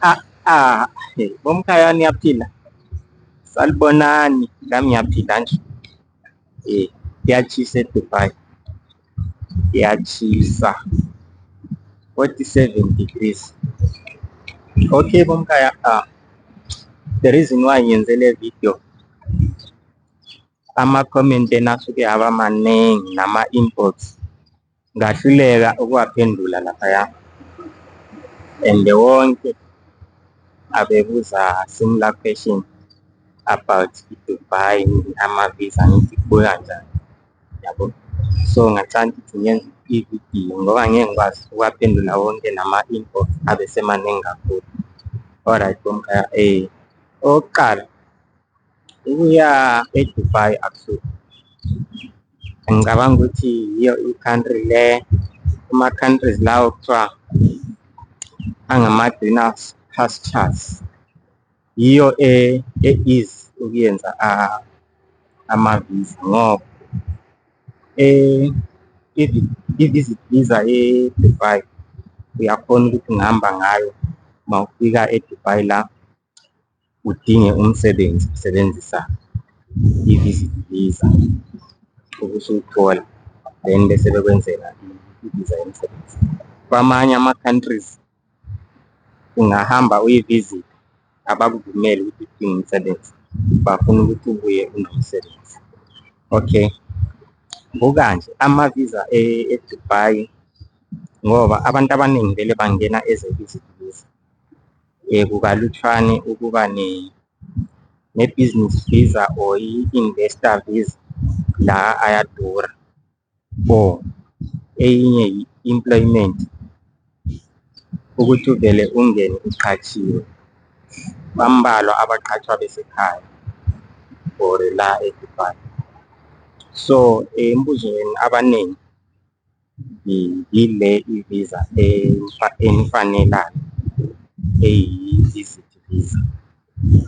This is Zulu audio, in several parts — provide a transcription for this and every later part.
Ah, ah, bomkhaya, niyaphila? Salibonani, nami ngiyaphila nje. Kuyatshisa eDubai, kuyatshisa 47 degrees. Okay bomkhaya, the reason why ngenze le video, ama-comment enu asuke aba maningi nama-inbox, ngahluleka ukuwaphendula laphaya and wonke abebuza similar question about i-Dubai, ama-visa, ngithi kubuya kanjani, yabo. So ngacabanga ukuthi ngiyenze ividiyo ngoba ngeke ngikwazi ukuwaphendula wonke nama-inbox abe semaningi kakhulu. Alright bomkhaya, okokuqala, ukuya eDubai akuhluphi. Ngicabanga ukuthi yiyo i-country le, kuma-countries lawo kuthiwa angama-greener pastures, yiyo e-easy ukuyenza ama-visa ngoba i-visit visa e-Dubai uyakhona ukuthi ungahamba ngayo. Mawufika eDubai la, udinge umsebenzi, usebenzisa i-visit visa ubusuwuthola, then bese bekwenzela i-visa yomsebenzi. Kwamanye ama-countries ungahamba uyi-visit, abakuvumeli ukuthi udinge umsebenzi, bafuna ukuthi ubuye unomsebenzi. Okay, kukanje ama-visa eDubai, ngoba abantu abaningi vele bangena as a visit visa, kukalutshwane ukuba ne-business visa or i-investor visa, la ayadura, or eyinye i-employment, ukuthi uvele ungene uqhatshiwe. Bambalwa abaqhatshwa besekhaya or la eDubai. So embuzweni abaningi, yile i-visa enifanelayo eyi-visit visa.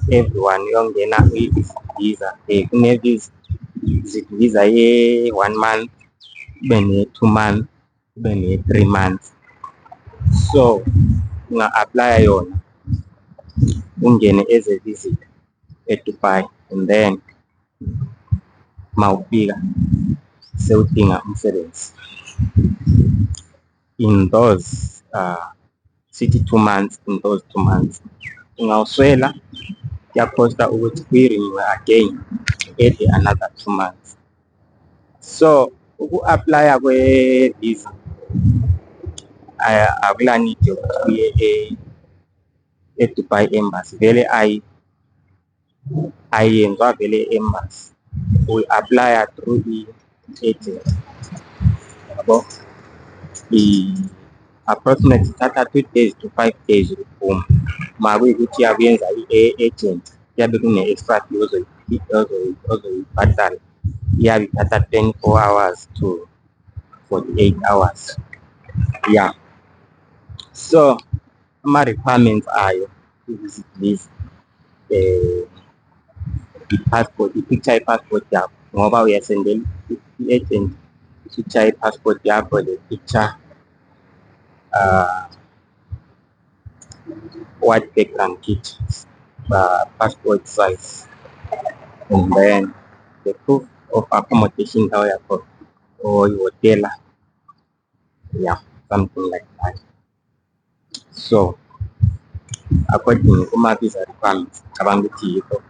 Everyone uyongena kwi-visit visa. Kune-visit visa ye-one month, kube ne-2 month, kube ne-3 months. So unga-apply-a yona, ungene as a visitor eDubai and then mawufika sewudinga umsebenzi. In those sithi 2 months, in those 2 months ungawuswela, kuyakhosta ukuthi uyi-renew again, add another 2 months. So uku-apply-a kwe-visa akula need yokuthi uye e-Dubai Embassy, vele ayenzwa vele e-embassy, uyi-apply-a through i-agent, yabo. I-approximate ithatha 2 days to 5 days ukuphuma. Ma kuyikuthi iyakuyenza i-agent, kuyabe kune-extra fee ozoyibhadala, iyabe ithatha 24 hours to 48 hours, yeah. So ama-requirements ayo i-visit visa, i-passport, i-picture ye-passport yakho, ngoba uyasendela i-agent i-picture ye-passport yakho, le picture white background pictures, passport size, and then the proof of accommodation la oya khona or ihhotela, yeah, something like that. So according kuma-visa requirements, ngicabanga ukuthi yikho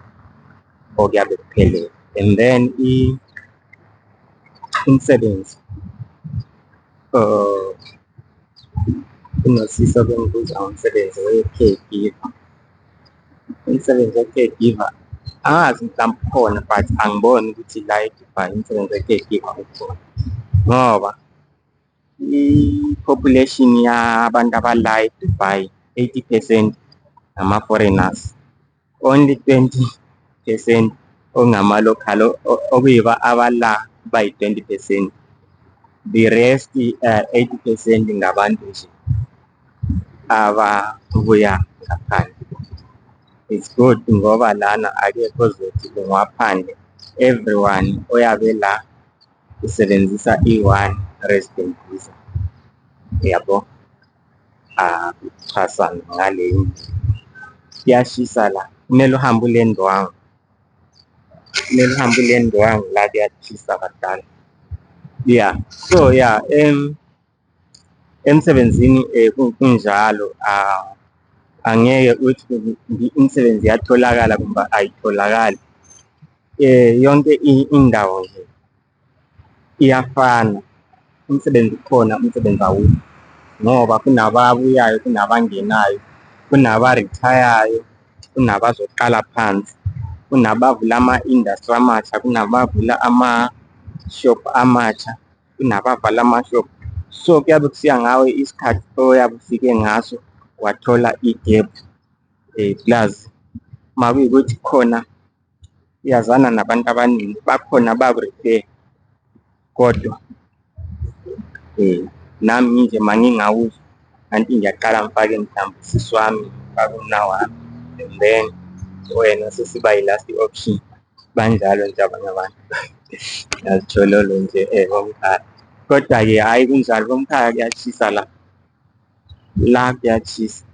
okuyabe kuphelele. And then umsebenzi, kunosisi obengibuza ngomsebenzi we-caregiver. Umsebenzi we-caregiver angazi, mhlawumbe ukhona, but angiboni ukuthi la eDubai umsebenzi we-caregiver ukhona, ngoba i-population yabantu abala eDubai, 80% ama-foreigners, only 20% okungama-local, okuyibo abala bayi-20%. The rest 80% ngabantu nje ababuya ngaphandle. It's good ngoba lana akekho ozothi ungowaphandle, everyone oyabe la usebenzisa i-one resident visa, yabo, akuchasana ngale. Kuyashisa la, kumele uhambe ulendwangu, kumele uhambe ulendwangu la kuyashisa badala. Yeah, so yeah, emsebenzini kunjalo, angeke uthi imisebenzi iyatholakala kumbe ayitholakali. Yonke indawo nje iyafana, umsebenzi ukhona, umsebenzi awukho ngoba kunababuyayo, kunabangenayo, kunaba-retire-ayo, kunabazoqala phansi, kunabavula ama-industry amasha, kunabavula ama-shop amasha, kunabavala ama-shop. So, kuyabe kusiya ngawe isikhathi oyabe ufike ngaso wathola igephu. Plus uma kuyikuthi khona uyazana nabantu abaningi, bakhona abaku-refer-a kodwa nami nginje mangingawuzwa ngathi ngiyaqala ngifake mhlawumbe usisi wami, ngifake umnawami and then wena sesiba i-last option. Banjalo nje abanye abantu. Ngiyazijolola nje bomkhaya. Kodwa-ke hhayi kunjalo bomkhaya kuyashisa la, la kuyashisa.